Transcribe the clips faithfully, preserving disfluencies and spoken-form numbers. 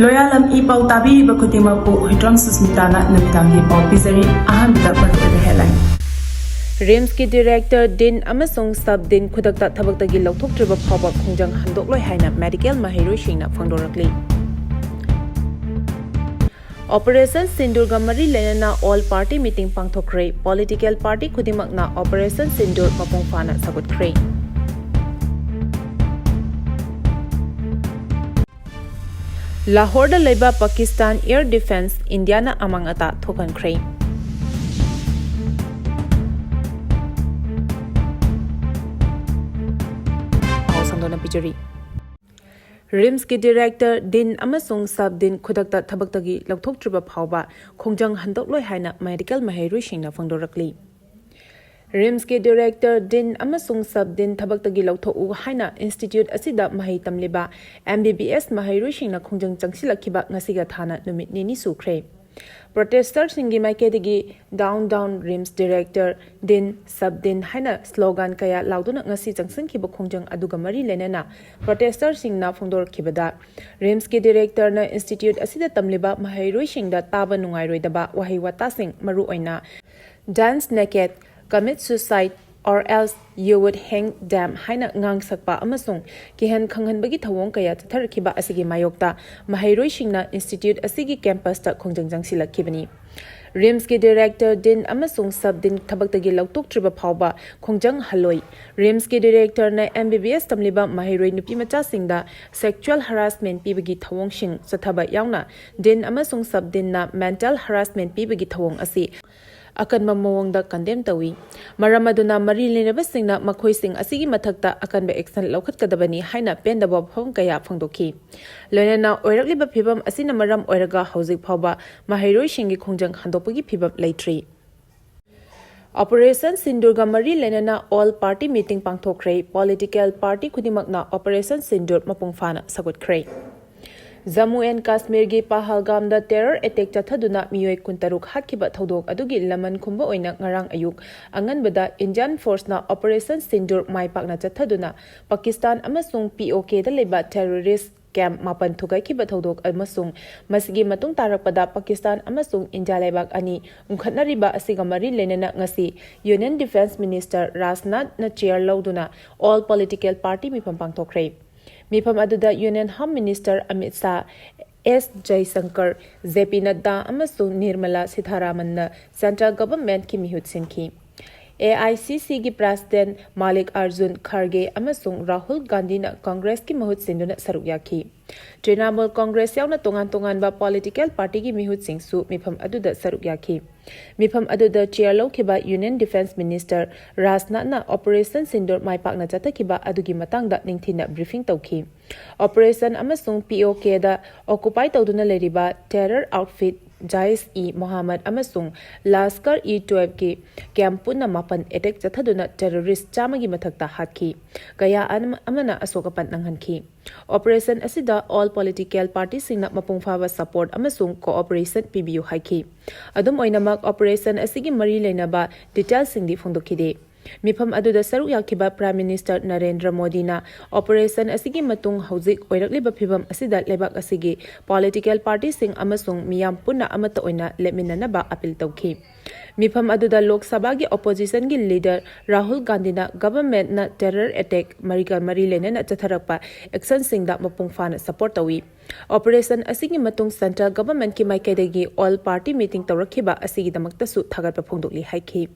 ꯂꯣꯌꯥꯂꯝ E ꯄꯥꯎ ꯇꯥꯕꯤꯔꯤꯕ ꯈꯨꯗꯤꯡꯃꯛꯄꯨ ꯍꯨꯏꯗ꯭ꯔꯣꯝ ꯁꯨꯁꯃꯤꯇꯥꯅ ꯅꯨꯃꯤꯗꯥꯡꯒꯤ ꯄꯥꯎ ꯄꯤꯖꯔꯤ꯫ ꯑꯍꯥꯟꯕꯗ ꯃꯔꯨꯑꯣꯏꯕ headline꯫ ꯔꯤꯝꯁꯀꯤ director, ꯗꯤꯟ ꯑꯃꯁꯨꯡ sub ꯗꯤꯟ ꯈꯨꯗꯛꯇ ꯊꯕꯛꯇꯒꯤ ꯂꯧꯊꯣꯛꯇ꯭ꯔꯤꯕ ꯐꯥꯎꯕ ꯈꯣꯡꯖꯪ ꯍꯟꯗꯣꯛꯂꯣꯏ ꯍꯥꯏꯅ medical ꯃꯍꯩꯔꯣꯏꯁꯤꯡꯅ ꯐꯣꯡꯗꯣꯔꯛꯂꯤ꯫ Operation ꯁꯤꯟꯗꯨꯔꯒ ꯃꯔꯤ ꯂꯩꯅꯅ all party meeting ꯄꯥꯡꯊꯣꯛꯈ꯭ꯔꯦ꯫ Political party ꯈꯨꯗꯤꯡꯃꯛꯅ Operation ꯁꯤꯟꯗꯨꯔ ꯃꯄꯨꯡ ꯐꯥꯅ ꯁꯧꯒꯠꯈ꯭ꯔꯦ꯫ ꯂꯥꯍꯣꯔꯗ ꯂꯩꯕ Pakistan air defence ꯏꯟꯗꯤꯌꯥꯅ ꯑꯃꯥꯡ ꯑꯇꯥ ꯊꯣꯛꯍꯟꯈ꯭ꯔꯦ꯫ ꯄꯥꯎ ꯁꯟꯗꯣꯛꯅ ꯄꯤꯖꯔꯤ꯫ ꯔꯤꯝꯁꯀꯤ director ꯗꯤꯟ ꯑꯃꯁꯨꯡ sub ꯗꯤꯟ ꯈꯨꯗꯛꯇ ꯊꯕꯛꯇꯒꯤ ꯂꯧꯊꯣꯛꯇ꯭ꯔꯤꯕ ꯐꯥꯎꯕ ꯈꯣꯡꯖꯪ ꯍꯟꯗꯣꯛꯂꯣꯏ ꯍꯥꯏꯅ medical ꯃꯍꯩꯔꯣꯏꯁꯤꯡꯅ ꯐꯣꯡꯗꯣꯔꯛꯂꯤ꯫ ꯔꯤꯝꯁꯀꯤ director ꯗꯤꯟ ꯑꯃꯁꯨꯡ sub ꯗꯤꯟ ꯊꯕꯛꯇꯒꯤ ꯂꯧꯊꯣꯛꯎ ꯍꯥꯏꯅ institute ꯑꯁꯤꯗ ꯃꯍꯩ ꯇꯝꯂꯤꯕ M B B S ꯃꯍꯩꯔꯣꯏꯁꯤꯡꯅ ꯈꯣꯡꯖꯪ ꯆꯪꯁꯤꯜꯂꯛꯈꯤꯕ ꯉꯁꯤꯒ ꯊꯥꯅ ꯅꯨꯃꯤꯠ ꯅꯤꯅꯤ ꯁꯨꯈ꯭ꯔꯦ꯫ Protester ꯁꯤꯡꯒꯤ ꯃꯥꯏꯀꯩꯗꯒꯤ "Down, down, ꯔꯤꯝꯁ director, ꯗꯤꯟ, sub ꯗꯤꯟ" ꯍꯥꯏꯅ slogan ꯀꯌꯥ ꯂꯥꯎꯗꯨꯅ ꯉꯁꯤ ꯆꯪꯁꯤꯟꯈꯤꯕ ꯈꯣꯡꯖꯪ ꯑꯗꯨꯒ ꯃꯔꯤ ꯂꯩꯅꯅ protester ꯁꯤꯡꯅ ꯐꯣꯡꯗꯣꯔꯛꯈꯤꯕꯗ, ꯔꯤꯝꯁꯀꯤ director ꯅ institute ꯑꯁꯤꯗ ꯇꯝꯂꯤꯕ ꯃꯍꯩꯔꯣꯏꯁꯤꯡꯗ ꯇꯥꯕ ꯅꯨꯡꯉꯥꯏꯔꯣꯏꯗꯕ ꯋꯥꯍꯩ ꯋꯥꯇꯥꯁꯤꯡ, ꯃꯔꯨꯑꯣꯏꯅ "Dance naked, commit suicide, or else you would hang them" ꯍꯥꯏꯅ ꯉꯥꯡꯁꯛꯄ ꯑꯃꯁꯨꯡ ꯀꯤꯍꯟ ꯈꯪꯍꯟꯕꯒꯤ ꯊꯧꯑꯣꯡ ꯀꯌꯥ ꯆꯠꯊꯔꯛꯈꯤꯕ ꯑꯁꯤꯒꯤ ꯃꯥꯌꯣꯛꯇ ꯃꯍꯩꯔꯣꯏꯁꯤꯡꯅ institute ꯑꯁꯤꯒꯤ campus ꯇ ꯈꯣꯡꯖꯪ ꯆꯪꯁꯤꯜꯂꯛꯈꯤꯕꯅꯤ꯫ ꯔꯤꯝꯁꯀꯤ director ꯗꯤꯟ ꯑꯃꯁꯨꯡ sub ꯗꯤꯟ ꯊꯕꯛꯇꯒꯤ ꯂꯧꯊꯣꯛꯇ꯭ꯔꯤꯕ ꯐꯥꯎꯕ ꯈꯣꯡꯖꯪ ꯍꯜꯂꯣꯏ꯫ ꯔꯤꯝꯁꯀꯤ director ꯅ M B B S ꯇꯝꯂꯤꯕ ꯃꯍꯩꯔꯣꯏ ꯅꯨꯄꯤꯃꯆꯥꯁꯤꯡꯗ sexual harassment ꯄꯤꯕꯒꯤ ꯊꯧꯑꯣꯡꯁꯤꯡ ꯆꯠꯊꯕ ꯌꯥꯎꯅ ꯗꯤꯟ ꯑꯃꯁꯨꯡ sub ꯗꯤꯟ ꯅ mental harassment ꯄꯤꯕꯒꯤ ꯊꯧꯑꯣꯡ ꯑꯁꯤ ꯑꯀꯟꯕ ꯃꯑꯣꯡꯗ condemn ꯇꯧꯏ꯫ ꯃꯔꯝ ꯑꯗꯨꯅ ꯃꯔꯤ ꯂꯩꯅꯕꯁꯤꯡꯅ ꯃꯈꯣꯏꯁꯤꯡ ꯑꯁꯤꯒꯤ ꯃꯊꯛꯇ ꯑꯀꯟꯕ action ꯂꯧꯈꯠꯀꯗꯕꯅꯤ ꯍꯥꯏꯅ ꯄꯦꯟꯗꯕ ꯋꯥꯐꯝ ꯀꯌꯥ ꯐꯣꯡꯗꯣꯛꯈꯤ꯫ ꯂꯣꯏꯅꯅ ꯑꯣꯏꯔꯛꯂꯤꯕ ꯐꯤꯚꯝ ꯑꯁꯤꯅ ꯃꯔꯝ ꯑꯣꯏꯔꯒ ꯍꯧꯖꯤꯛ ꯐꯥꯎꯕ ꯃꯍꯩꯔꯣꯏꯁꯤꯡꯒꯤ ꯈꯣꯡꯖꯪ ꯍꯟꯗꯣꯛꯄꯒꯤ ꯐꯤꯚꯝ ꯂꯩꯇ꯭ꯔꯤ꯫ Operation ꯁꯤꯟꯗꯨꯔꯒ ꯃꯔꯤ ꯂꯩꯅꯅ all party meeting ꯄꯥꯡꯊꯣꯛꯈ꯭ꯔꯦ꯫ Political party ꯈꯨꯗꯤꯡꯃꯛꯅ Operation ꯁꯤꯟꯗꯨꯔ ꯃꯄꯨꯡ ꯐꯥꯅ ꯁꯧꯒꯠꯈ꯭ꯔꯦ꯫ ꯖꯝꯃꯨ ꯑꯦꯟ ꯀꯥꯁꯃꯤꯔꯒꯤ ꯄꯍꯜꯒꯥꯝꯗ terror attack ꯆꯠꯊꯗꯨꯅ ꯃꯤꯑꯣꯏ ꯀꯨꯟꯇꯔꯨꯛ ꯍꯥꯠꯈꯤꯕ ꯊꯧꯗꯣꯛ ꯑꯗꯨꯒꯤ ꯂꯃꯟ ꯈꯨꯝꯕ ꯑꯣꯏꯅ ꯉꯔꯥꯡ ꯑꯌꯨꯛ ꯑꯉꯟꯕꯗ Indian force ꯅ Operation ꯁꯤꯟꯗꯨꯔ ꯃꯥꯏ ꯄꯥꯛꯅ ꯆꯠꯊꯗꯨꯅ ꯄꯥꯀꯤꯁꯇꯥꯟ ꯑꯃꯁꯨꯡ P O K ꯗ ꯂꯩꯕ terrorist ꯀꯦꯝꯞ ꯃꯥꯄꯟ ꯊꯨꯒꯥꯏꯈꯤꯕ ꯊꯧꯗꯣꯛ ꯑꯃꯁꯨꯡ ꯃꯁꯤꯒꯤ ꯃꯇꯨꯡ ꯇꯥꯔꯛꯄꯗ ꯄꯥꯀꯤꯁꯇꯥꯟ ꯑꯃꯁꯨꯡ ꯏꯟꯗꯤꯌꯥ ꯂꯩꯕꯥꯛ ꯑꯅꯤ ꯎꯪꯈꯠꯅꯔꯤꯕ ꯑꯁꯤꯒ ꯃꯔꯤ ꯂꯩꯅꯅ ꯉꯁꯤ Union Defence Minister ꯔꯥꯖꯅꯥꯊꯅ ꯆꯤꯌꯔ ꯂꯧꯗꯨꯅ All Political Party ꯃꯤꯐꯝ ꯄꯥꯡꯊꯣꯛꯈ꯭ꯔꯦ꯫ ꯃꯤꯐꯝ ꯑꯗꯨꯗ Union Home Minister Amit Shah, S Jaishankar, J P Nadda ꯑꯃꯁꯨꯡ ꯅꯤꯔꯃꯂꯥ ꯁꯤꯊꯥꯔꯥꯃꯟꯅ Central Governmentꯀꯤ ꯃꯤꯍꯨꯠ ꯁꯤꯟꯈꯤ꯫ ꯑꯦ ꯑꯥꯏ ꯁꯤ ꯁꯤꯒꯤ President ꯃꯥꯂꯤꯛ ꯑꯔꯖꯨꯟ ꯈꯥꯔꯒꯦ ꯑꯃꯁꯨꯡ ꯔꯥꯍꯨꯜ ꯒꯥꯟꯙꯤꯅ ꯀꯪꯒ꯭ꯔꯦꯁꯀꯤ ꯃꯍꯨꯠ ꯁꯤꯟꯗꯨꯅ ꯁꯔꯨꯛ ꯌꯥꯈꯤ꯫ ꯇ꯭ꯔꯤꯅꯥꯃꯨꯜ ꯀꯪꯒ꯭ꯔꯦꯁ ꯌꯥꯎꯅ ꯇꯣꯉꯥꯟ ꯇꯣꯉꯥꯟꯕ political partyꯒꯤ ꯃꯤꯍꯨꯠꯁꯤꯡꯁꯨ ꯃꯤꯐꯝ ꯑꯗꯨꯗ ꯁꯔꯨꯛ ꯌꯥꯈꯤ꯫ ꯃꯤꯐꯝ ꯑꯗꯨꯗ ꯆꯤꯌꯔ ꯂꯧꯈꯤꯕ Union Defence Minister ꯔꯥꯖꯅꯥꯊꯅ Operation ꯁꯤꯟꯗꯨꯔ ꯃꯥꯏ ꯄꯥꯛꯅ ꯆꯠꯊꯈꯤꯕ ꯑꯗꯨꯒꯤ ꯃꯇꯥꯡꯗ ꯅꯤꯡꯊꯤꯅ briefing ꯇꯧꯈꯤ꯫ Operation ꯑꯃꯁꯨꯡ ꯄꯤ ꯑꯣ ꯀꯦꯗ occupy ꯇꯧꯗꯨꯅ ꯂꯩꯔꯤꯕ terror outfit Jaish-e-Mohammed ꯑꯃꯁꯨꯡ Lashkar-e-Toiba-ꯀꯤ ꯀꯦꯝꯞ ꯄꯨꯟꯅ ꯃꯥꯄꯟ attack ꯆꯠꯊꯗꯨꯅ terrorist ꯆꯥꯝꯃꯒꯤ ꯃꯊꯛꯇ ꯍꯥꯠꯈꯤ꯫ ꯀꯌꯥ ꯑꯃ-, ꯑꯃꯅ ꯑꯁꯣꯛ ꯑꯄꯟ ꯅꯪꯍꯟꯈꯤ꯫ Operation ꯑꯁꯤꯗ all political partyꯁꯤꯡꯅ ꯃꯄꯨꯡ ꯐꯥꯕ support ꯑꯃꯁꯨꯡ cooperation ꯄꯤꯕꯤꯌꯨ ꯍꯥꯏꯈꯤ꯫ ꯑꯗꯨꯝ ꯑꯣꯏꯅꯃꯛ, operation ꯑꯁꯤꯒꯤ ꯃꯔꯤ ꯂꯩꯅꯕ detailꯁꯤꯡꯗꯤ ꯐꯣꯡꯗꯣꯛꯈꯤꯗꯦ꯫ ꯃꯤꯐꯝ ꯑꯗꯨꯗ ꯁꯔꯨꯛ ꯌꯥꯈꯤꯕ Prime Minister ꯅꯔꯦꯟꯗ꯭ꯔ ꯃꯣꯗꯤꯅ operation ꯑꯁꯤꯒꯤ ꯃꯇꯨꯡ ꯍꯧꯖꯤꯛ ꯑꯣꯏꯔꯛꯂꯤꯕ ꯐꯤꯚꯝ ꯑꯁꯤꯗ ꯂꯩꯕꯥꯛ ꯑꯁꯤꯒꯤ political partyꯁꯤꯡ ꯑꯃꯁꯨꯡ ꯃꯤꯌꯥꯝ ꯄꯨꯟꯅ ꯑꯃꯠꯇ ꯑꯣꯏꯅ ꯂꯦꯞꯃꯤꯟꯅꯅꯕ appeal ꯇꯧꯈꯤ꯫ ꯃꯤꯐꯝ ꯑꯗꯨꯗ ꯂꯣꯛ ꯁꯚꯥꯒꯤ oppositionꯒꯤ leader ꯔꯥꯍꯨꯜ ꯒꯥꯟꯙꯤꯅ governmentꯅ terror attack ꯃꯔꯤꯒ ꯃꯔꯤ ꯂꯩꯅꯅ ꯆꯠꯊꯔꯛꯄ actionꯁꯤꯡꯗ ꯃꯄꯨꯡ ꯐꯥꯅ support ꯇꯧꯏ꯫ Operation ꯑꯁꯤꯒꯤ ꯃꯇꯨꯡ Central Governmentꯀꯤ ꯃꯥꯏꯀꯩꯗꯒꯤ all party meeting ꯇꯧꯔꯛꯈꯤꯕ ꯑꯁꯤꯒꯤꯗꯃꯛꯇꯁꯨ ꯊꯥꯒꯠꯄ ꯐꯣꯡꯗꯣꯛꯂꯤ ꯍꯥꯏꯈꯤ꯫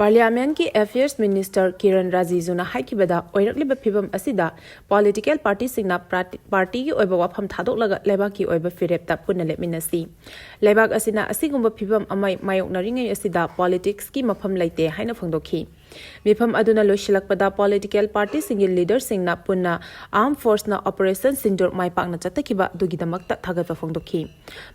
Parliamentꯀꯤ Affairs Minister ꯀꯤꯔꯟ ꯔꯤꯖꯤꯖꯨꯅ ꯍꯥꯏꯈꯤꯕꯗ, ꯑꯣꯏꯔꯛꯂꯤꯕ ꯐꯤꯚꯝ ꯑꯁꯤꯗ political partyꯁꯤꯡꯅ ꯄ꯭ꯔꯥꯇꯤ-, partyꯒꯤ ꯑꯣꯏꯕ ꯋꯥꯐꯝ ꯊꯥꯗꯣꯛꯂꯒ ꯂꯩꯕꯥꯛꯀꯤ ꯑꯣꯏꯕ ꯐꯤꯔꯦꯞꯇ ꯄꯨꯟꯅ ꯂꯦꯞꯃꯤꯟꯅꯁꯤ꯫ ꯂꯩꯕꯥꯛ ꯑꯁꯤꯅ ꯑꯁꯤꯒꯨꯝꯕ ꯐꯤꯚꯝ ꯑꯃ ꯃꯥꯌꯣꯛꯅꯔꯤꯉꯩ ꯑꯁꯤꯗ politicsꯀꯤ ꯃꯐꯝ ꯂꯩꯇꯦ ꯍꯥꯏꯅ ꯐꯣꯡꯗꯣꯛꯈꯤ꯫ ꯃꯤꯐꯝ ꯑꯗꯨꯅ ꯂꯣꯏꯁꯤꯜꯂꯛꯄꯗ political partyꯁꯤꯡꯒꯤ leaderꯁꯤꯡꯅ ꯄꯨꯟꯅ armed forceꯅ Operation ꯁꯤꯟꯗꯨꯔ ꯃꯥꯏ ꯄꯥꯛꯅ ꯆꯠꯊꯈꯤꯕ ꯑꯗꯨꯒꯤꯗꯃꯛꯇ ꯊꯥꯒꯠꯄ ꯐꯣꯡꯗꯣꯛꯈꯤ꯫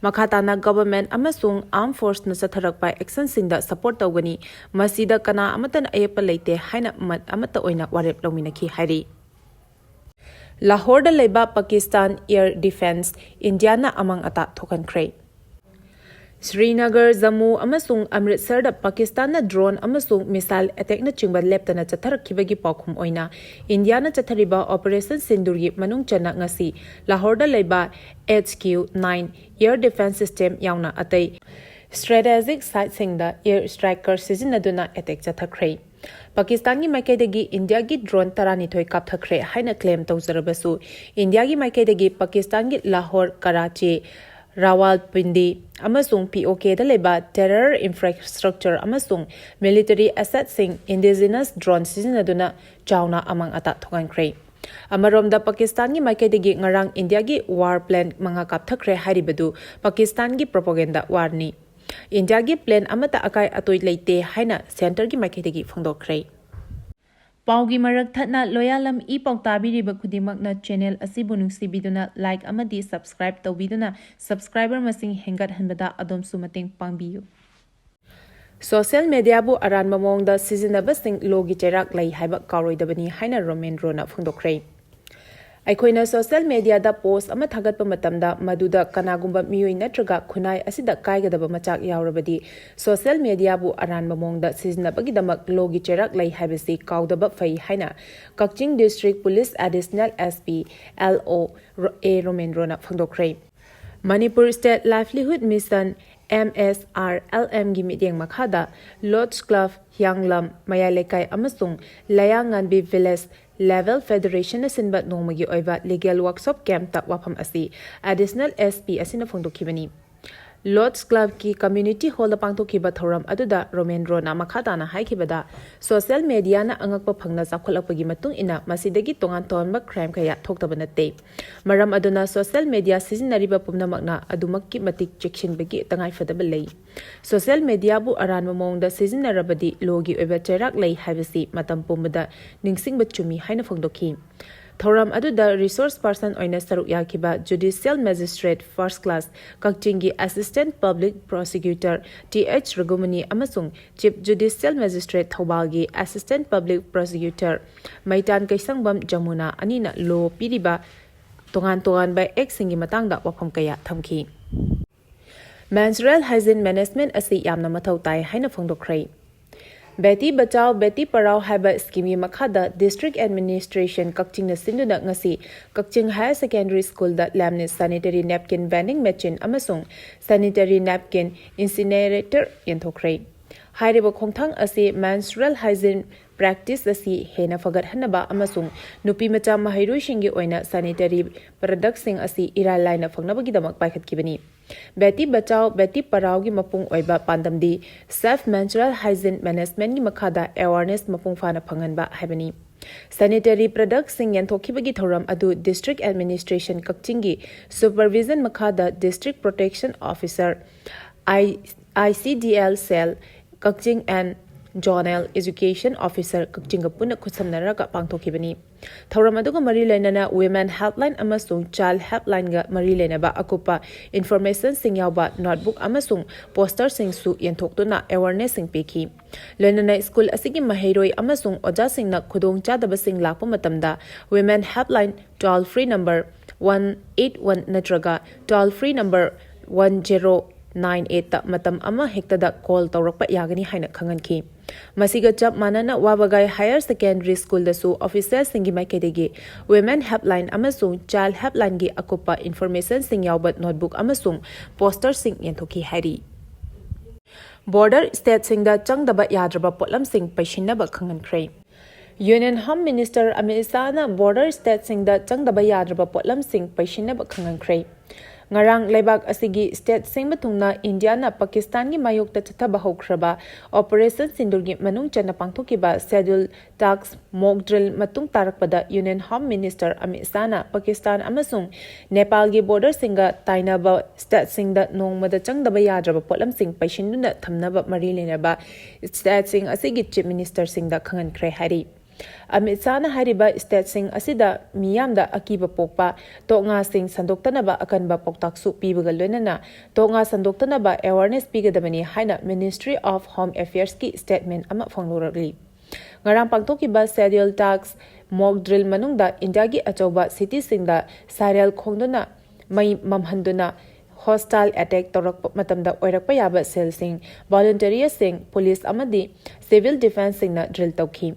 ꯃꯈꯥ ꯇꯥꯅ government ꯑꯃꯁꯨꯡ armed forceꯅ ꯆꯠꯊꯔꯛꯄ actionꯁꯤꯡꯗ support ꯇꯧꯒꯅꯤ꯫ ꯃꯁꯤꯗ ꯀꯅꯥ ꯑꯃꯠꯇꯅ ꯑꯌꯦꯠꯄ ꯂꯩꯇꯦ ꯍꯥꯏꯅ ꯃꯠ ꯑꯃꯠꯇ ꯑꯣꯏꯅ ꯋꯥꯔꯦꯞ ꯂꯧꯃꯤꯟꯅꯈꯤ ꯍꯥꯏꯔꯤ꯫ ꯂꯥꯍꯣꯔꯗ ꯂꯩꯕ Pakistan Air Defence ꯏꯟꯗꯤꯌꯥꯅ ꯑꯃꯥꯡ ꯑꯇꯥ ꯊꯣꯛꯍꯟꯈ꯭ꯔꯦ꯫ ꯁ꯭ꯔꯤꯅꯒꯔ, ꯖꯝꯃꯨ ꯑꯃꯁꯨꯡ ꯑꯃ꯭ꯔꯤꯠꯁꯔꯗ ꯄꯥꯀꯤꯁꯇꯥꯟꯅ drone ꯑꯃꯁꯨꯡ missile attackꯅꯆꯤꯡꯕ ꯂꯦꯞꯇꯅ ꯆꯠꯊꯔꯛꯈꯤꯕꯒꯤ ꯄꯥꯎꯈꯨꯝ ꯑꯣꯏꯅ ꯏꯟꯗꯤꯌꯥꯅ ꯆꯠꯊꯔꯤꯕ Operation Sindoorꯒꯤ ꯃꯅꯨꯡ ꯆꯟꯅ ꯉꯁꯤ ꯂꯥꯍꯣꯔꯗ ꯂꯩꯕ H Q nine air defence system ꯌꯥꯎꯅ ꯑꯇꯩ strategic siteꯁꯤꯡꯗ air strike ꯁꯤꯖꯤꯟꯅꯗꯨꯅ attack ꯆꯠꯊꯈ꯭ꯔꯦ꯫ ꯄꯥꯀꯤꯁꯇꯥꯟꯒꯤ ꯃꯥꯏꯀꯩꯗꯒꯤ ꯏꯟꯗꯤꯌꯥꯒꯤ drone ꯇꯔꯥꯅꯤꯊꯣꯏ ꯀꯥꯞꯊꯈ꯭ꯔꯦ ꯍꯥꯏꯅ claim ꯇꯧꯖꯔꯕꯁꯨ, ꯏꯟꯗꯤꯌꯥꯒꯤ ꯃꯥꯏꯀꯩꯗꯒꯤ ꯄꯥꯀꯤꯁꯇꯥꯟꯒꯤ ꯂꯥꯍꯣꯔ, ꯀꯔꯥꯆꯤ, ꯔꯥꯋꯥꯜꯄꯤꯟꯗꯤ ꯑꯃꯁꯨꯡ P O Kꯗ ꯂꯩꯕ terror infrastructure ꯑꯃꯁꯨꯡ military assetꯁꯤꯡ indigenous drone ꯁꯤꯖꯤꯟꯅꯗꯨꯅ ꯆꯥꯎꯅ ꯑꯃꯥꯡ ꯑꯇꯥ ꯊꯣꯛꯍꯟꯈ꯭ꯔꯦ꯫ ꯑꯃꯔꯣꯝꯗ, ꯄꯥꯀꯤꯁꯇꯥꯟꯒꯤ ꯃꯥꯏꯀꯩꯗꯒꯤ ꯉꯔꯥꯡ ꯏꯟꯗꯤꯌꯥꯒꯤ war plane ꯃꯉꯥ ꯀꯥꯞꯊꯈ꯭ꯔꯦ ꯍꯥꯏꯔꯤꯕꯗꯨ ꯄꯥꯀꯤꯁꯇꯥꯟꯒꯤ propaganda warꯅꯤ꯫ ꯏꯟꯗꯤꯌꯥꯒꯤ plane ꯑꯃꯠꯇ ꯑꯀꯥꯏ ꯑꯇꯣꯏ ꯂꯩꯇꯦ ꯍꯥꯏꯅ centreꯒꯤ ꯃꯥꯏꯀꯩꯗꯒꯤ ꯐꯣꯡꯗꯣꯛꯈ꯭ꯔꯦ꯫ ꯄꯥꯎꯒꯤ ꯃꯔꯛ ꯊꯠꯅ ꯂꯣꯌꯥꯂꯝ ꯏ ꯄꯥꯎ ꯇꯥꯕꯤꯔꯤꯕ ꯈꯨꯗꯤꯡꯃꯛꯅ channel ꯑꯁꯤꯕꯨ ꯅꯨꯡꯁꯤꯕꯤꯗꯨꯅ like ꯑꯃꯗꯤ subscribe ꯇꯧꯕꯤꯗꯨꯅ subscriber ꯃꯁꯤꯡ ꯍꯦꯟꯒꯠꯍꯟꯕꯗ ꯑꯗꯣꯝꯁꯨ ꯃꯇꯦꯡ ꯄꯥꯡꯕꯤꯌꯨ꯫ Social mediaꯕꯨ ꯑꯔꯥꯟꯕ ꯃꯑꯣꯡꯗ ꯁꯤꯖꯤꯟꯅꯕꯁꯤꯡ lawꯒꯤ ꯆꯩꯔꯥꯛ ꯂꯩ ꯍꯥꯏꯕ ꯀꯥꯎꯔꯣꯏꯗꯕꯅꯤ ꯍꯥꯏꯅ ꯔꯣꯃꯦꯟ ꯔꯣꯅ ꯐꯣꯡꯗꯣꯛꯈ꯭ꯔꯦ꯫ ꯑꯩꯈꯣꯏꯅ social mediaꯗ post ꯑꯃ ꯊꯥꯒꯠꯄ ꯃꯇꯝꯗ ꯃꯗꯨꯗ ꯀꯅꯥꯒꯨꯝꯕ ꯃꯤꯑꯣꯏ ꯅꯠꯇ꯭ꯔꯒ ꯈꯨꯟꯅꯥꯏ ꯑꯁꯤꯗ ꯀꯥꯏꯒꯗꯕ ꯃꯆꯥꯛ ꯌꯥꯎꯔꯕꯗꯤ social mediaꯕꯨ ꯑꯔꯥꯟꯕ ꯃꯑꯣꯡꯗ ꯁꯤꯖꯤꯟꯅꯕꯒꯤꯗꯃꯛ lawꯒꯤ ꯆꯩꯔꯥꯛ ꯂꯩ ꯍꯥꯏꯕꯁꯤ ꯀꯥꯎꯗꯕ ꯐꯩ ꯍꯥꯏꯅ ꯀꯛꯆꯤꯡ District Police Additional S P L O A Romen ꯔꯣꯅ ꯐꯣꯡꯗꯣꯛꯈ꯭ꯔꯦ꯫ Manipur State Livelihood Mission, M S R L Mꯒꯤ ꯃꯤꯠꯌꯦꯡ ꯃꯈꯥꯗ Lord's Club, ꯍꯤꯌꯥꯡꯂꯝ, ꯃꯌꯥꯏ ꯂꯩꯀꯥꯏ ꯑꯃꯁꯨꯡ ꯂꯌꯥꯉꯥꯟꯕꯤ Village Level Federationꯅ ꯁꯤꯟꯕ ꯅꯣꯡꯃꯒꯤ ꯑꯣꯏꯕ legal workshop campꯇ ꯋꯥꯐꯝ ꯑꯁꯤ Additional S P ꯑꯁꯤꯅ ꯐꯣꯡꯗꯣꯛꯈꯤꯕꯅꯤ꯫ Lord's Clubꯀꯤ community hallꯗ ꯄꯥꯡꯊꯣꯛꯈꯤꯕ ꯊꯧꯔꯝ ꯑꯗꯨꯗ ꯔꯣꯃꯦꯟ ꯔꯣꯅ ꯃꯈꯥ ꯇꯥꯅ ꯍꯥꯏꯈꯤꯕꯗ, social mediaꯅ ꯑꯉꯛꯄ ꯐꯪꯅ ꯆꯥꯎꯈꯠꯂꯛꯄꯒꯤ ꯃꯇꯨꯡ ꯏꯟꯅ ꯃꯁꯤꯗꯒꯤ ꯇꯣꯉꯥꯟ ꯇꯣꯉꯥꯟꯕ crime ꯀꯌꯥ ꯊꯣꯛꯇꯕ ꯅꯠꯇꯦ꯫ ꯃꯔꯝ ꯑꯗꯨꯅ social media ꯁꯤꯖꯤꯟꯅꯔꯤꯕ ꯄꯨꯝꯅꯃꯛꯅ ꯑꯗꯨꯃꯛꯀꯤ ꯃꯇꯤꯛ ꯆꯦꯛꯁꯤꯟꯕꯒꯤ ꯇꯉꯥꯏꯐꯗꯕ ꯂꯩ꯫ Social mediaꯕꯨ ꯑꯔꯥꯟꯕ ꯃꯑꯣꯡꯗ ꯁꯤꯖꯤꯟꯅꯔꯕꯗꯤ lawꯒꯤ ꯑꯣꯏꯕ ꯆꯩꯔꯥꯛ ꯂꯩ ꯍꯥꯏꯕꯁꯤ ꯃꯇꯝ ꯄꯨꯝꯕꯗ ꯅꯤꯡꯁꯤꯡꯕ ꯆꯨꯝꯃꯤ ꯍꯥꯏꯅ ꯐꯣꯡꯗꯣꯛꯈꯤ꯫ ꯊꯧꯔꯝ ꯑꯗꯨꯗ resource person ꯑꯣꯏꯅ ꯁꯔꯨꯛ ꯌꯥꯈꯤꯕ Judicial Magistrate First Class ꯀꯛꯆꯤꯡꯒꯤ Assistant Public Prosecutor T H ꯔꯘꯨꯃꯅꯤ ꯑꯃꯁꯨꯡ Chief Judicial Magistrate ꯊꯧꯕꯥꯜꯒꯤ Assistant Public Prosecutor ꯃꯩꯇꯥꯟ ꯀꯩꯁꯪꯕꯝ Yamuna ꯑꯅꯤꯅ law ꯄꯤꯔꯤꯕ ꯇꯣꯉꯥꯟ ꯇꯣꯉꯥꯟꯕ actꯁꯤꯡꯒꯤ ꯃꯇꯥꯡꯗ ꯋꯥꯐꯝ ꯀꯌꯥ ꯊꯝꯈꯤ꯫ Menstrual hygiene management ꯑꯁꯤ ꯌꯥꯝꯅ ꯃꯊꯧ ꯇꯥꯏ ꯍꯥꯏꯅ ꯐꯣꯡꯗꯣꯛꯈ꯭ꯔꯦ꯫ Beti Bachao Beti Padhao ꯍꯥꯏꯕ ꯁ꯭ꯀꯤꯝꯒꯤ ꯃꯈꯥꯗ District Administration ꯀꯛꯆꯤꯡꯅ ꯁꯤꯟꯗꯨꯅ ꯉꯁꯤ ꯀꯛꯆꯤꯡ Higher Secondary Schoolꯗ ꯂꯦꯝꯅ sanitary napkin vending machine ꯑꯃꯁꯨꯡ sanitary napkin incinerator ꯌꯦꯟꯊꯣꯛꯈ꯭ꯔꯦ꯫ ꯍꯥꯏꯔꯤꯕ ꯈꯣꯡꯊꯥꯡ ꯑꯁꯤ menstrual hygiene practice ꯑꯁꯤ ꯍꯦꯟꯅ ꯐꯒꯠꯍꯟꯅꯕ ꯑꯃꯁꯨꯡ ꯅꯨꯄꯤ ꯃꯆꯥ ꯃꯍꯩꯔꯣꯏꯁꯤꯡꯒꯤ ꯑꯣꯏꯅ sanitary productꯁꯤꯡ ꯑꯁꯤ ꯏꯔꯥꯏ ꯂꯥꯏꯅ ꯐꯪꯅꯕꯒꯤꯗꯃꯛ ꯄꯥꯏꯈꯠꯈꯤꯕꯅꯤ꯫ Beti Bachao Beti Padhaoꯒꯤ ꯃꯄꯨꯡ ꯑꯣꯏꯕ ꯄꯥꯟꯗꯝꯗꯤ self menstrual hygiene managementꯀꯤ ꯃꯈꯥꯗ awareness ꯃꯄꯨꯡ ꯐꯥꯅ ꯐꯪꯍꯟꯕ ꯍꯥꯏꯕꯅꯤ꯫ Sanitary productꯁꯤꯡ ꯌꯦꯟꯊꯣꯛꯈꯤꯕꯒꯤ ꯊꯧꯔꯝ ꯑꯗꯨ District Administration ꯀꯛꯆꯤꯡꯒꯤ supervision ꯃꯈꯥꯗ District Protection Officer, I, ICDL Cell, Kakching and Zonal Education Officer ꯀꯛꯆꯤꯡꯒ ꯄꯨꯟꯅ ꯈꯨꯠꯁꯝꯅꯔꯒ ꯄꯥꯡꯊꯣꯛꯈꯤꯕꯅꯤ꯫ ꯊꯧꯔꯝ ꯑꯗꯨꯒ ꯃꯔꯤ ꯂꯩꯅꯅ Women Helpline ꯑꯃꯁꯨꯡ Child Helplineꯒ ꯃꯔꯤ ꯂꯩꯅꯕ ꯑꯀꯨꯞꯄ informationꯁꯤꯡ ꯌꯥꯎꯕ notebook ꯑꯃꯁꯨꯡ posterꯁꯤꯡꯁꯨ ꯌꯦꯟꯊꯣꯛꯇꯨꯅ awarenessꯁꯤꯡ ꯄꯤꯈꯤ꯫ ꯂꯣꯏꯅꯅ ꯁ꯭ꯀꯨꯜ ꯑꯁꯤꯒꯤ ꯃꯍꯩꯔꯣꯏ ꯑꯃꯁꯨꯡ ꯑꯣꯖꯥꯁꯤꯡꯅ ꯈꯨꯗꯣꯡꯆꯥꯗꯕꯁꯤꯡ ꯂꯥꯛꯄ ꯃꯇꯝꯗ Women Helpline toll free number one eight one ꯅꯠꯇ꯭ꯔꯒ toll free number one zero nine eight ꯇ ꯃꯇꯝ ꯑꯃ ꯍꯦꯛꯇꯗ call ꯇꯧꯔꯛꯄ ꯌꯥꯒꯅꯤ ꯍꯥꯏꯅ ꯈꯪꯍꯟꯈꯤ꯫ ꯃꯁꯤꯒ ꯆꯞ ꯃꯥꯟꯅꯅ ꯋꯥꯕꯒꯥꯏ Higher Secondary Schoolꯗꯁꯨ officialꯁꯤꯡꯒꯤ ꯃꯥꯏꯀꯩꯗꯒꯤ Women Helpline ꯑꯃꯁꯨꯡ Child Helplineꯒꯤ ꯑꯀꯨꯞꯄ informationꯁꯤꯡ ꯌꯥꯎꯕ notebook ꯑꯃꯁꯨꯡ posterꯁꯤꯡ ꯌꯦꯟꯊꯣꯛꯈꯤ ꯍꯥꯏꯔꯤ꯫ Border stateꯁꯤꯡꯗ ꯆꯪꯗꯕ ꯌꯥꯗ꯭ꯔꯕ ꯄꯣꯠꯂꯝꯁꯤꯡ ꯄꯩꯁꯤꯟꯅꯕ ꯈꯪꯍꯟꯈ꯭ꯔꯦ꯫ Union Home Minister Amit ꯁꯥꯍꯅ border stateꯁꯤꯡꯗ ꯆꯪꯗꯕ ꯌꯥꯗ꯭ꯔꯕ ꯄꯣꯠꯂꯝꯁꯤꯡ ꯄꯩꯁꯤꯟꯅꯕ ꯈꯪꯍꯟꯈ꯭ꯔꯦ꯫ ꯉꯔꯥꯡ ꯂꯩꯕꯥꯛ ꯑꯁꯤꯒꯤ state ꯁꯤꯟꯕ ꯊꯨꯡꯅ ꯏꯟꯗꯤꯌꯥꯅ ꯄꯥꯀꯤꯁꯇꯥꯟꯒꯤ ꯃꯥꯌꯣꯛꯇ ꯆꯠꯊꯕ ꯍꯧꯈ꯭ꯔꯕ Operation ꯁꯤꯟꯗꯨꯔꯒꯤ ꯃꯅꯨꯡ ꯆꯟꯅ ꯄꯥꯡꯊꯣꯛꯈꯤꯕ Scheduled Task mock drill ꯃꯇꯨꯡ ꯇꯥꯔꯛꯄꯗ Union Home Minister Amit ꯁꯥꯍꯅ Pakistan ꯑꯃꯁꯨꯡ ꯅꯦꯄꯥꯜꯒꯤ borderꯁꯤꯡꯒ ꯇꯥꯏꯅꯕ stateꯁꯤꯡꯗ ꯅꯣꯡꯃꯗ ꯆꯪꯗꯕ ꯌꯥꯗ꯭ꯔꯕ ꯄꯣꯠꯂꯝꯁꯤꯡ ꯄꯩꯁꯤꯟꯗꯨꯅ ꯊꯝꯅꯕ ꯃꯔꯤ ꯂꯩꯅꯕ stateꯁꯤꯡ ꯑꯁꯤꯒꯤ Chief Ministerꯁꯤꯡꯗ ꯈꯪꯍꯟꯈ꯭ꯔꯦ ꯍꯥꯏꯔꯤ꯫ ꯑꯃꯤꯠ ꯁꯥꯍꯅ ꯍꯥꯏꯔꯤꯕ stateꯁꯤꯡ ꯑꯁꯤꯗ ꯃꯤꯌꯥꯝꯗ ꯑꯀꯤꯕ ꯄꯣꯛꯄ ꯇꯣꯛꯉꯥꯁꯤꯡ ꯁꯟꯗꯣꯛꯇꯅꯕ ꯑꯀꯟꯕ ꯄꯥꯎꯇꯥꯛꯁꯨ ꯄꯤꯕꯒ ꯂꯣꯏꯅꯅ ꯇꯣꯛꯉꯥ ꯁꯟꯗꯣꯛꯇꯅꯕ awareness ꯄꯤꯒꯗꯕꯅꯤ ꯍꯥꯏꯅ Ministry of Home Affairsꯀꯤ statement ꯑꯃ ꯐꯣꯡꯗꯣꯔꯛꯂꯤ꯫ ꯉꯔꯥꯡ ꯄꯥꯡꯊꯣꯛꯈꯤꯕ Scheduled Task mock drill ꯃꯅꯨꯡꯗ ꯏꯟꯗꯤꯌꯥꯒꯤ ꯑꯆꯧꯕ cityꯁꯤꯡꯗ siren ꯈꯣꯡꯗꯨꯅ ꯃꯩ ꯃꯝꯍꯟꯗꯨꯅ ꯍꯣꯁꯇꯥꯏꯜ ꯑꯦꯇꯦꯛ ꯇꯧꯔꯛꯄ ꯃꯇꯝꯗ ꯑꯣꯏꯔꯛꯄ ꯌꯥꯕ ꯁꯦꯜꯁꯤꯡ, ꯚꯣꯂꯨꯟꯇꯔꯤꯌꯔꯁꯤꯡ, ꯄꯨꯂꯤꯁ ꯑꯃꯗꯤ ꯁꯤꯚꯤꯜ ꯗꯤꯐꯦꯟꯁꯁꯤꯡꯅ ꯗ꯭ꯔꯤꯜ ꯇꯧꯈꯤ꯫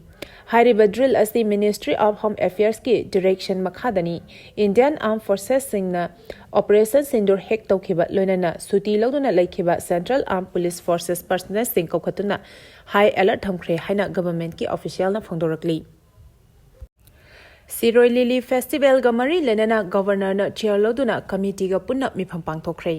ꯍꯥꯏꯔꯤꯕ ꯗ꯭ꯔꯤꯜ ꯑꯁꯤ Ministry of Home Affairsꯀꯤ ꯗꯤꯔꯦꯛꯁꯟ ꯃꯈꯥꯗꯅꯤ꯫ ꯏꯟꯗꯤꯌꯟ ꯑꯥꯔꯝ ꯐꯣꯔꯁꯦꯁꯁꯤꯡꯅ ꯑꯣꯄꯔꯦꯁꯟ ꯁꯤꯟꯗꯨꯔ ꯍꯦꯛ ꯇꯧꯈꯤꯕ ꯂꯣꯏꯅꯅ ꯁꯨꯇꯤ ꯂꯧꯗꯨꯅ ꯂꯩꯈꯤꯕ ꯁꯦꯟꯇ꯭ꯔꯦꯜ ꯑꯥꯔꯝ ꯄꯨꯂꯤꯁ ꯐꯣꯔꯁꯦꯁ ꯄꯔꯁꯅꯦꯜꯁꯤꯡ ꯀꯧꯈꯠꯇꯨꯅ ꯍꯥꯏ ꯑꯦꯂꯔꯠ ꯊꯝꯈ꯭ꯔꯦ ꯍꯥꯏꯅ ꯒꯚꯔꯟꯃꯦꯟꯠꯀꯤ ꯑꯣꯐꯤꯁꯤꯌꯦꯜꯅ ꯐꯣꯡꯗꯣꯔꯛꯂꯤ꯫ ꯁꯤꯔꯣꯏ ꯂꯤꯂꯤ ꯐꯦꯁꯇꯤꯚꯦꯜꯒ ꯃꯔꯤ ꯂꯩꯅꯅ ꯒꯚꯔꯅꯔꯅ ꯆꯤꯌꯔ ꯂꯧꯗꯨꯅ ꯀꯃꯤꯇꯤꯒ ꯄꯨꯟꯅ ꯃꯤꯐꯝ ꯄꯥꯡꯊꯣꯛꯈ꯭ꯔꯦ꯫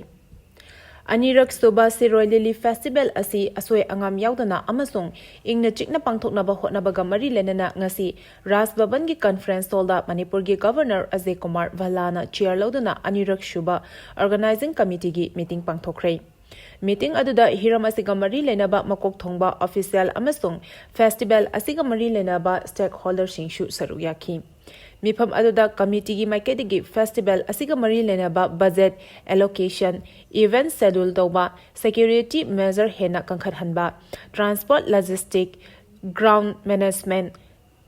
ꯑꯅꯤꯔꯛ ꯁꯨꯕ ꯁꯤꯔꯣꯏ ꯂꯤꯂꯤ ꯐꯦꯁꯇꯤꯚꯦꯜ ꯑꯁꯤ ꯑꯁꯣꯏ ꯑꯉꯥꯝ ꯌꯥꯎꯗꯅ ꯑꯃꯁꯨꯡ ꯏꯪꯅ ꯆꯤꯛꯅ ꯄꯥꯡꯊꯣꯛꯅꯕ ꯍꯣꯠꯅꯕꯒ ꯃꯔꯤ ꯂꯩꯅꯅ ꯉꯁꯤ ꯔꯥꯖ ꯚꯕꯟꯒꯤ ꯀꯟꯐꯔꯦꯟꯁ ꯍꯣꯜꯗ ꯃꯅꯤꯄꯨꯔꯒꯤ ꯒꯚꯔꯅꯔ ꯑꯖꯌ ꯀꯨꯃꯥꯔ ꯚꯜꯂꯥꯅ ꯆꯤꯌꯔ ꯂꯧꯗꯨꯅ ꯑꯅꯤꯔꯛ ꯁꯨꯕ ꯑꯣꯔꯒꯅꯥꯏꯖꯤꯡ ꯀꯃꯤꯇꯤꯒꯤ ꯃꯤꯇꯤꯡ ꯄꯥꯡꯊꯣꯛꯈ꯭ꯔꯦ꯫ ꯃꯤꯇꯤꯡ ꯑꯗꯨꯗ ꯍꯤꯔꯝ ꯑꯁꯤꯒ ꯃꯔꯤ ꯂꯩꯅꯕ ꯃꯀꯣꯛ ꯊꯣꯡꯕ ꯑꯣꯐꯤꯁꯤꯌꯦꯜ ꯑꯃꯁꯨꯡ ꯐꯦꯁꯇꯤꯚꯦꯜ ꯑꯁꯤꯒ ꯃꯔꯤ ꯂꯩꯅꯕ ꯁ꯭ꯇꯦꯛ ꯍꯣꯜꯗꯔꯁꯤꯡꯁꯨ ꯁꯔꯨꯛ ꯌꯥꯈꯤ꯫ ꯃꯤꯐꯝ ꯑꯗꯨꯗ ꯀꯃꯤꯇꯤꯒꯤ ꯃꯥꯏꯀꯩꯗꯒꯤ ꯐꯦꯁꯇꯤꯚꯦꯜ ꯑꯁꯤꯒ ꯃꯔꯤ ꯂꯩꯅꯕ ꯕꯖꯦꯠ ꯑꯦꯂꯣꯀꯦꯁꯟ, ꯏꯚꯦꯟꯠ ꯁꯦꯗ꯭ꯌꯨꯜ ꯇꯧꯕ, ꯁꯦꯀ꯭ꯌꯨꯔꯤꯇꯤ ꯃꯦꯖꯔ ꯍꯦꯟꯅ ꯀꯟꯈꯠꯍꯟꯕ, ꯇ꯭ꯔꯥꯟꯁꯄꯣꯔꯠ, ꯂꯣꯖꯤꯁꯇꯤꯛ, ꯒ꯭ꯔꯥꯎꯟ ꯃꯦꯅꯦꯖꯃꯦꯟꯠ,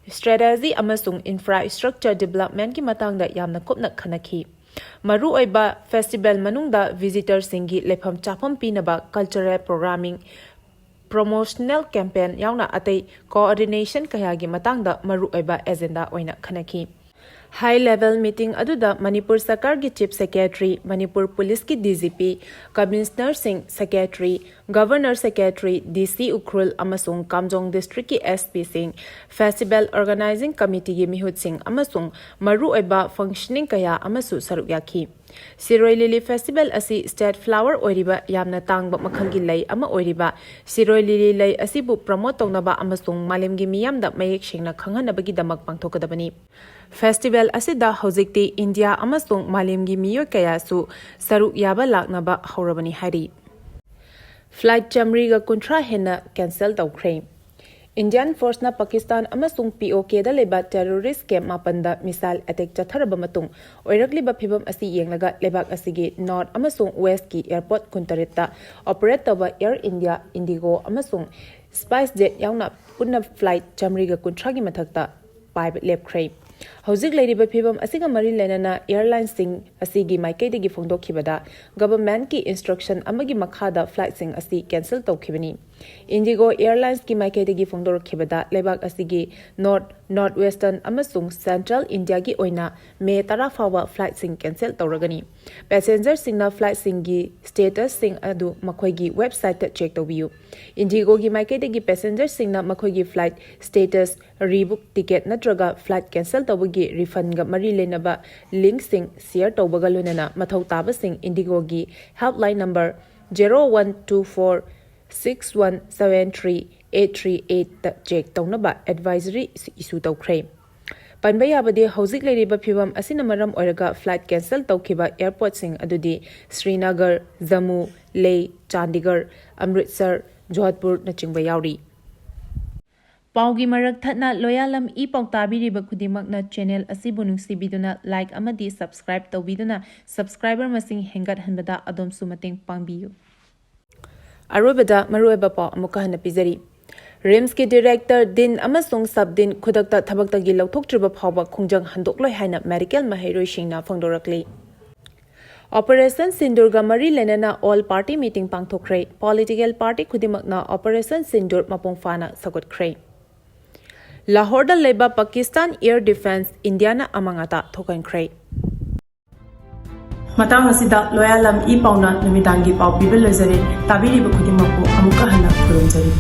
ꯁ꯭ꯇ꯭ꯔꯦꯇꯦꯖꯤ ꯑꯃꯁꯨꯡ ꯏꯟꯐ꯭ꯔꯥꯁ꯭ꯇ꯭ꯔꯛꯆꯔ ꯗꯤꯕꯦꯂꯞꯃꯦꯟꯠꯀꯤ ꯃꯇꯥꯡꯗ ꯌꯥꯝꯅ ꯀꯨꯞꯅ ꯈꯟꯅꯈꯤ꯫ ꯃꯔꯨꯑꯣꯏꯕ ꯐꯦꯁꯇꯤꯚꯦꯜ ꯃꯅꯨꯡꯗ ꯚꯤꯖꯤꯇꯔꯁꯤꯡꯒꯤ ꯂꯩꯐꯝ ꯆꯥꯐꯝ ꯄꯤꯅꯕ ꯀꯜꯆꯔꯦꯜ ꯄ꯭ꯔꯣꯒ꯭ꯔꯥꯃꯤꯡ, ꯄ꯭ꯔꯣꯃꯣꯁꯅꯦꯜ ꯀꯦꯝꯄꯦꯟ ꯌꯥꯎꯅ ꯑꯇꯩ ꯀꯣꯑꯣꯔꯗꯤꯅꯦꯁꯟ ꯀꯌꯥꯒꯤ ꯃꯇꯥꯡꯗ ꯃꯔꯨꯑꯣꯏꯕ ꯑꯦꯖꯦꯟꯗꯥ ꯑꯣꯏꯅ ꯈꯟꯅꯈꯤ꯫ ꯍꯥꯏ ꯂꯦꯚꯦꯜ ꯃꯤꯇꯤꯡ ꯑꯗꯨꯗ ꯃꯅꯤꯄꯨꯔ ꯁꯔꯀꯥꯔꯒꯤ ꯆꯤꯐ ꯁꯦꯀ꯭ꯔꯦꯇꯔꯤ, ꯃꯅꯤꯄꯨꯔ ꯄꯨꯂꯤꯁꯀꯤ ꯗꯤ ꯖꯤ ꯄꯤ, ꯀꯃꯤꯁꯅꯔꯁꯤꯡ, secretary, governor secretary, D C Ukhrul ꯑꯃꯁꯨꯡ ꯀꯥꯝꯖꯣꯡ ꯗꯤꯁꯇ꯭ꯔꯤꯛꯀꯤ ꯑꯦꯁ ꯄꯤꯁꯤꯡ, ꯐꯦꯁꯇꯤꯚꯦꯜ ꯑꯣꯔꯒꯅꯥꯏꯖꯤꯡ ꯀꯃꯤꯇꯤꯒꯤ ꯃꯤꯍꯨꯠꯁꯤꯡ ꯑꯃꯁꯨꯡ ꯃꯔꯨꯑꯣꯏꯕ ꯐꯪꯁꯅꯤꯡ ꯀꯌꯥ ꯑꯃꯁꯨ ꯁꯔꯨꯛ ꯌꯥꯈꯤ꯫ ꯁꯤꯔꯣꯏ ꯂꯤꯂꯤ ꯐꯦꯁꯇꯤꯚꯦꯜ ꯑꯁꯤ ꯁ꯭ꯇꯦꯠ ꯐ꯭ꯂꯥꯋꯔ ꯑꯣꯏꯔꯤꯕ ꯌꯥꯝꯅ ꯇꯥꯡꯕ ꯃꯈꯜꯒꯤ ꯂꯩ ꯑꯃ ꯑꯣꯏꯔꯤꯕ ꯁꯤꯔꯣꯏ ꯂꯤꯂꯤ ꯂꯩ ꯑꯁꯤꯕꯨ ꯄ꯭ꯔꯃꯣꯠ ꯇꯧꯅꯕ ꯑꯃꯁꯨꯡ ꯃꯥꯂꯦꯝꯒꯤ ꯃꯤꯌꯥꯝꯗ ꯃꯌꯦꯛ ꯁꯦꯡꯅ ꯈꯪꯍꯟꯅꯕꯒꯤꯗꯃꯛ ꯄꯥꯡꯊꯣꯛꯀꯗꯕꯅꯤ꯫ ꯐꯦꯁꯇꯤꯚꯦꯜ ꯑꯁꯤꯗ ꯍꯧꯖꯤꯛꯇꯤ ꯏꯟꯗꯤꯌꯥ ꯑꯃꯁꯨꯡ ꯃꯥꯂꯦꯝꯒꯤ ꯃꯤꯑꯣꯏ ꯀꯌꯥꯁꯨ ꯁꯔꯨꯛ ꯌꯥꯕ ꯂꯥꯛꯅꯕ ꯍꯧꯔꯕꯅꯤ ꯍꯥꯏꯔꯤ꯫ ꯐ꯭ꯂꯥꯏꯠ ꯆꯥꯃꯔꯤꯒ ꯀꯨꯟꯊ꯭ꯔꯥ ꯍꯦꯟꯅ ꯀꯦꯟꯁꯦꯜ ꯇꯧꯈ꯭ꯔꯦ꯫ ꯏꯟꯗꯤꯌꯟ ꯐꯣꯔꯁꯅ ꯄꯥꯀꯤꯁꯇꯥꯟ ꯑꯃꯁꯨꯡ ꯄꯤ ꯑꯣ ꯀꯦꯗ ꯂꯩꯕ ꯇꯦꯔꯣꯔꯤꯁ ꯀꯦꯝꯞ ꯃꯥꯄꯟꯗ ꯃꯤꯁꯥꯏꯜ ꯑꯦꯇꯦꯛ ꯆꯠꯊꯔꯕ ꯃꯇꯨꯡ ꯑꯣꯏꯔꯛꯂꯤꯕ ꯐꯤꯚꯝ ꯑꯁꯤ ꯌꯦꯡꯂꯒ ꯂꯩꯕꯥꯛ ꯑꯁꯤꯒꯤ ꯅꯣꯔꯠ ꯑꯃꯁꯨꯡ ꯋꯦꯁ꯭ꯠꯀꯤ ꯑꯦꯌꯔꯄꯣꯔꯠ ꯀꯨꯟꯇꯔꯦꯠꯇ ꯑꯣꯄꯔꯦꯠ ꯇꯧꯕ ꯑꯦꯌꯔ ꯏꯟꯗꯤꯌꯥ, ꯏꯟꯗꯤꯒꯣ ꯑꯃꯁꯨꯡ ꯁ꯭ꯄꯥꯏꯁ ꯖꯦꯠ ꯌꯥꯎꯅ ꯄꯨꯟꯅ ꯐ꯭ꯂꯥꯏꯠ ꯆꯥꯃꯔꯤꯒ ꯀꯨꯟꯊ꯭ꯔꯥꯒꯤ ꯃꯊꯛꯇ ꯄꯥꯏꯕ ꯂꯦꯞꯈ꯭ꯔꯦ꯫ ꯍꯧꯖꯤꯛ ꯂꯩꯔꯤꯕ ꯐꯤꯕꯝ ꯑꯁꯤꯒ ꯃꯔꯤ ꯂꯩꯅꯅ airlinesꯁꯤꯡ ꯑꯁꯤꯒꯤ ꯃꯥꯏꯀꯩꯗꯒꯤ ꯐꯣꯡꯗꯣꯛꯈꯤꯕꯗ, governmentꯀꯤ instruction ꯑꯃꯒꯤ ꯃꯈꯥꯗ flightꯁꯤꯡ ꯑꯁꯤ cancel ꯇꯧꯈꯤꯕꯅꯤ꯫ IndiGo Airlinesꯀꯤ ꯃꯥꯏꯀꯩꯗꯒꯤ ꯐꯣꯡꯗꯣꯔꯛꯈꯤꯕꯗ, ꯂꯩꯕꯥꯛ ꯑꯁꯤꯒꯤ North, North Western ꯑꯃꯁꯨꯡ Central Indiaꯒꯤ ꯑꯣꯏꯅ May ꯇꯔꯥ ꯐꯥꯎꯕ flightꯁꯤꯡ cancel ꯇꯧꯔꯒꯅꯤ꯫ Passengerꯁꯤꯡꯅ flightꯁꯤꯡꯒꯤ statusꯁꯤꯡ ꯑꯗꯨ ꯃꯈꯣꯏꯒꯤ websiteꯇ check ꯇꯧꯕꯤꯌꯨ꯫ IndiGoꯒꯤ ꯃꯥꯏꯀꯩꯗꯒꯤ passengerꯁꯤꯡꯅ ꯃꯈꯣꯏꯒꯤ flight status, rebook ticket ꯅꯠꯇ꯭ꯔꯒ flight cancel ꯇꯧꯕꯒꯤ refundꯒ ꯃꯔꯤ ꯂꯩꯅꯕ linkꯁꯤꯡ share ꯇꯧꯕꯒ ꯂꯣꯏꯅꯅ ꯃꯊꯧ ꯇꯥꯕꯁꯤꯡ IndiGoꯒꯤ helpline number zero one two four six one seven three eight three eightꯇ check ꯇꯧꯅꯕ advisory issue ꯇꯧꯈ꯭ꯔꯦ꯫ ꯄꯟꯕ ꯌꯥꯕꯗꯤ, ꯍꯧꯖꯤꯛ ꯂꯩꯔꯤꯕ ꯐꯤꯕꯝ ꯑꯁꯤꯅ ꯃꯔꯝ ꯑꯣꯏꯔꯒ flight cancel ꯇꯧꯈꯤꯕ airportꯁꯤꯡ ꯑꯗꯨꯗꯤ ꯁ꯭ꯔꯤꯅꯒꯔ, ꯖꯝꯃꯨ, ꯂꯦꯍ, ꯆꯥꯟꯗꯤꯒꯔ, ꯑꯃ꯭ꯔꯤꯠꯁꯔ, ꯖꯣꯙꯄꯨꯔꯅꯆꯤꯡꯕ ꯌꯥꯎꯔꯤ꯫ ꯄꯥꯎꯒꯤ ꯃꯔꯛ ꯊꯠꯅ ꯂꯣꯌꯥꯂꯝ ꯏ ꯄꯥꯎ ꯇꯥꯕꯤꯔꯤꯕ ꯈꯨꯗꯤꯡꯃꯛꯅ channel ꯑꯁꯤꯕꯨ ꯅꯨꯡꯁꯤꯕꯤꯗꯨꯅ like ꯑꯃꯗꯤ subscribe ꯇꯧꯕꯤꯗꯨꯅ subscriber ꯃꯁꯤꯡ ꯍꯦꯟꯒꯠꯍꯟꯕꯗ ꯑꯗꯣꯝꯁꯨ ꯃꯇꯦꯡ ꯄꯥꯡꯕꯤꯌꯨ꯫ ꯑꯔꯣꯏꯕꯗ ꯃꯔꯨꯑꯣꯏꯕ ꯄꯥꯎ ꯑꯃꯨꯛꯀ ꯍꯟꯅ ꯄꯤꯖꯔꯤ꯫ RIMSꯀꯤ director, dean ꯑꯃꯁꯨꯡ sub dean ꯈꯨꯗꯛꯇ ꯊꯕꯛꯇꯒꯤ ꯂꯧꯊꯣꯛꯇ꯭ꯔꯤꯕ ꯐꯥꯎꯕ ꯈꯣꯡꯖꯪ ꯍꯟꯗꯣꯛꯂꯣꯏ ꯍꯥꯏꯅ medical ꯃꯍꯩꯔꯣꯏꯁꯤꯡꯅ ꯐꯣꯡꯗꯣꯔꯛꯂꯤ꯫ Operation ꯁꯤꯟꯗꯨꯔꯒ ꯃꯔꯤ ꯂꯩꯅꯅ all party meeting ꯄꯥꯡꯊꯣꯛꯈ꯭ꯔꯦ꯫ Political party ꯈꯨꯗꯤꯡꯃꯛꯅ Operation ꯁꯤꯟꯗꯨꯔ ꯃꯄꯨꯡ ꯐꯥꯅ ꯁꯧꯒꯠꯈ꯭ꯔꯦ꯫ ꯂꯥꯍꯣꯔꯗ ꯂꯩꯕ Pakistan Air Defence Indiaꯅ ꯑꯃꯥꯡ ꯑꯇꯥ ꯊꯣꯛꯍꯟꯈ꯭ꯔꯦ꯫ ꯃꯇꯥꯡ ꯑꯁꯤꯗ ꯂꯣꯌꯥꯂꯝ ꯏ ꯄꯥꯎꯅ ꯅꯨꯃꯤꯗꯥꯡꯒꯤ ꯄꯥꯎ ꯄꯤꯕ ꯂꯣꯏꯖꯔꯦ꯫ ꯇꯥꯕꯤꯔꯤꯕ ꯈꯨꯗꯤꯡꯃꯛꯄꯨ ꯑꯃꯨꯛꯀ ꯍꯟꯅ ꯈꯨꯔꯨꯝꯖꯔꯤ꯫